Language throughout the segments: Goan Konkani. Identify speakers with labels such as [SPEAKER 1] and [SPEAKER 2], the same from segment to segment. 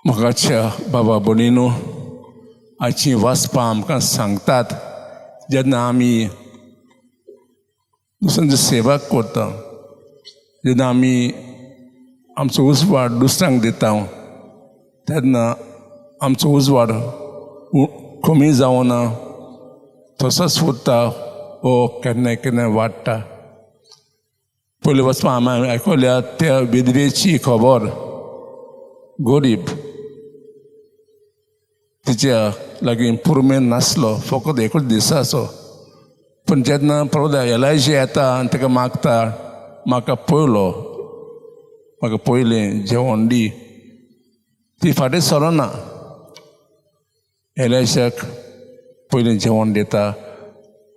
[SPEAKER 1] मोगाच्या बाबा भयणीनो, आयचीं वाचपां आमकां सांगतात, जेन्ना आमी दुसऱ्यांची सेवा करता, जेन्ना आमी आमचो उजवाड दुसऱ्यांक दिता, तेन्ना आमचो उजवाड कमी जावना, तसोच उरता वो केन्ना केन्ना वाडटा. पयले वचपा आमी आयकल्या त्या विधवेची खबर. गरीब, तिच्या लागीं पुरुमेंत नासलो, फकत एकूच दिसाचो. पूण जेन्ना प्रभु एलायजी येता आनी ताका मागता, म्हाका पयलो, म्हाका पयलें जेवण दी, ती फाटीं सरना. एलायजाक पयलें जेवण दिता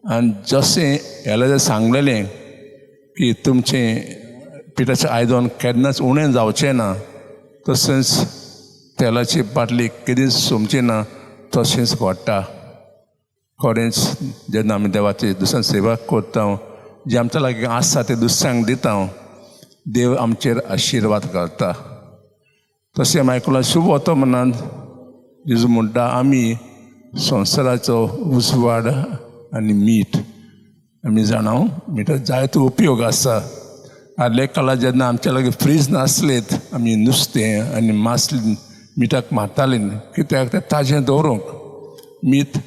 [SPEAKER 1] आनी जशें एलायजा सांगलेलें की तुमचें पिठाचें आयदन केन्नाच उणें जावचें ना, तशेंच तेलाची बाटली केदींच सोंपची ना, तशेंच घडटा. खरेंच, जेन्ना आमी देवाची दुसऱ्यां सेवा करता, जे आमच्या लागीं आसा ते दुसऱ्यांक दिता, देव आमचेर आशिर्वाद घालता. तशें आयकलां शुभ वर्तमानान जेजू म्हणटा, आमी संवसाराचो उजवाड आनी मीठ. आमी जाणा, मिठाचो जायतो उपयोग आसा. आदल्या काळार जेन्ना आमच्या लागीं फ्रीज नासलेत, आमी नुस्तें आनी मासली मिठाक मारतालीं. कित्याक? तें ताजें दवरूंक. मीठ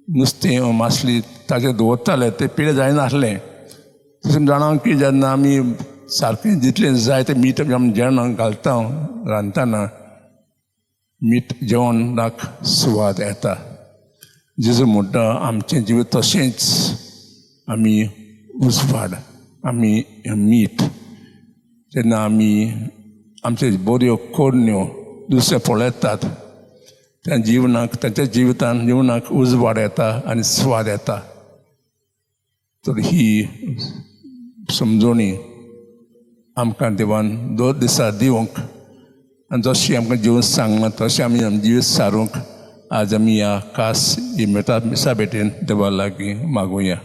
[SPEAKER 1] नुस्तें मासली ताजें दवरताले, तें पिडें जायनासलें. तशें जाणा की जेन्ना आमी सारकें जितलें जाय तें मीठ आमी जेवणाक घालता रांदतना, मीठ जेवणाक सुवाद येता. जेजू म्हणटा, आमचें जिवीत तशेंच, आमी उजवाड, आमी मीठ. जेन्ना आमी आमचे बऱ्यो करण्यो दुसरे पळयतात, त्या जिवनाक, तांच्या जिवितान जिवनाक उजवाड येता आनी स्वाद येता. तर ही समजोणी आमकां देवान दर दिसा दिवंक आनी जशें आमकां जिवन सांगलां तशें आमी आमचें जिवीत सारूंक आज आमी ह्या खास ही मिसा भेटेन देवा लागीं मागुया.